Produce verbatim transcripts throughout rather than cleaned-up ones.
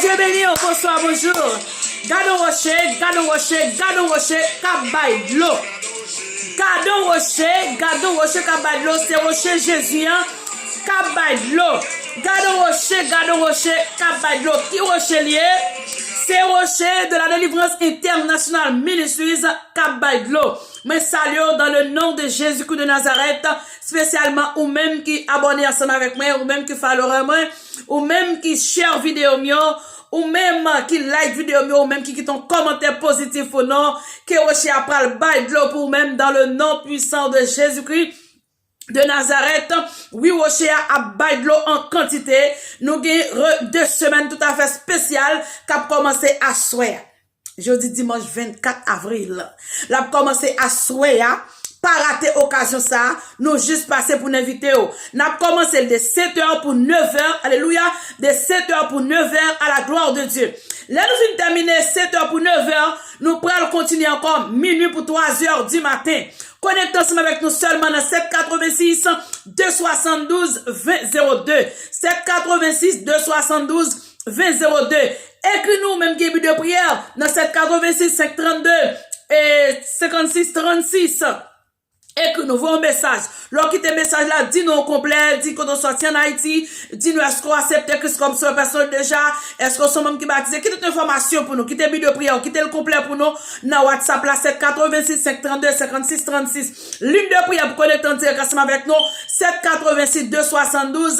Dye beni w, bonswa, bonjou. Gade yon woche, gade yon woche, gade yon woche k ap bay dlo. Gade yon woche, gade yon woche k ap bay dlo, se woche Jezi an k ap bay dlo. Gade yon woche, gade yon woche k ap bay dlo. Ki woche l ye? Se woche de la Délivrance International Ministries k ap bay dlo. Mwen salye w dans le nom de Jésus-Christ de Nazareth, espesyalman ou menm ki abòne ansanm avèk mwen, ou menm ki follower mwen, ou menm ki share videyo m yo, ou menm ki like videyo m yo, ou menm ki kite yon kòmantè pozitif pou nou, ke woche a pral bay dlo pou ou menm dans le nom puissant de Jésus-Christ de Nazareth. Wi, woche a ap bay dlo an kantite. Nou gen re- de semèn toutafè espesyal k ap kòmanse aswè a. Jodi dimanch vennkat avril. L ap kòmanse aswè a. Pa rate okazyon sa a. Nou jis pase pou n envite w. N ap kòmanse l de sèt è pou nèf è. Alelouya. De sèt è pou nèf è, à la gloire de Dieu. Lè nou fin tèmine sèt è pou nèf è, nou pral kontinye ankò minui pou twa zè di maten. Konekte ansanm avèk nou sèlman nan sèt katrevensis, de swasanndouz, ven zewo de. Sèt katrevensis, de swasanndouz, ven zewo de. Ekri nou menm ki gen bi de priyè nan sèt katrevensis, senk trannde, e senkannsis trannsis. Ekri nou, voye yon mesaj. Lè w kite mesaj la, di non w konplè, di kote w sòti ann Ayiti, di nou èske w aksepte Kris kòm sovè pèsonèl deja, èske w se yon manm ki batize, kite tout enfòmasyon pou nou, kite bi de priyè w, kite l konplè pou nou nan WhatsApp la, sèt katrevensis, senk trannde, senkannsis trannsis. Liy de priyè pou konekte an dirèk ansanm avèk nou, sèt katrevensis, de swasanndouz,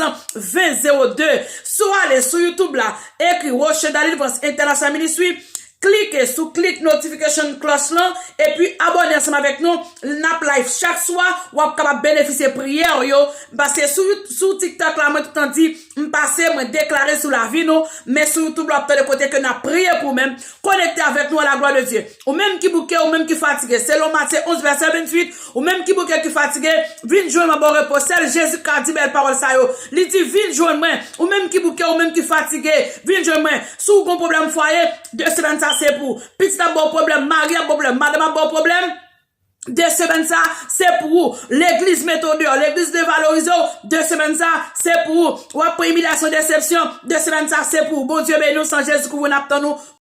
ven zewo de. Si w ale sou YouTube la, ekri Rocher Deliverance International Ministry, klike sou klik notification cloche lan, epi abòne ansanm avèk nou. N ap live chak swa, w ap kapab benefisye priyè yo. Paske sou, sou TikTok la, mwen toutan di, m pase, mwen deklare sou lavi nou, men sou YouTube la, w ap tande kote ke n ap priye pou ou menm. Konekte avèk nou à la gloire de Dieu. Ou menm ki bouke, ou menm ki fatige, selon Matye onz, vèsè venntuit, ou menm ki bouke, ki fatige, vin jwenn mwen, ba w repo. Sèl Jezi ka di bèl pawòl sa yo. Li di, vin jwenn mwen. Ou menm ki bouke, ou menm ki fatige, vin jwenn mwen. Si w gon pwoblèm fwaye, de semèn sa se pou ou. Pitit ap ba w pwoblèm, mari ap ba w pwoblèm, madanm ap ba w pwoblèm. De semèn sa, se pou ou. Legliz mete w deyò, legliz devalorize w. De semèn sa, se pou ou. W ap pran imilyasyon, desepsyon. De semèn sa, se pou ou. Bondye beni w, san Jezi kouvri w, n ap tann ou.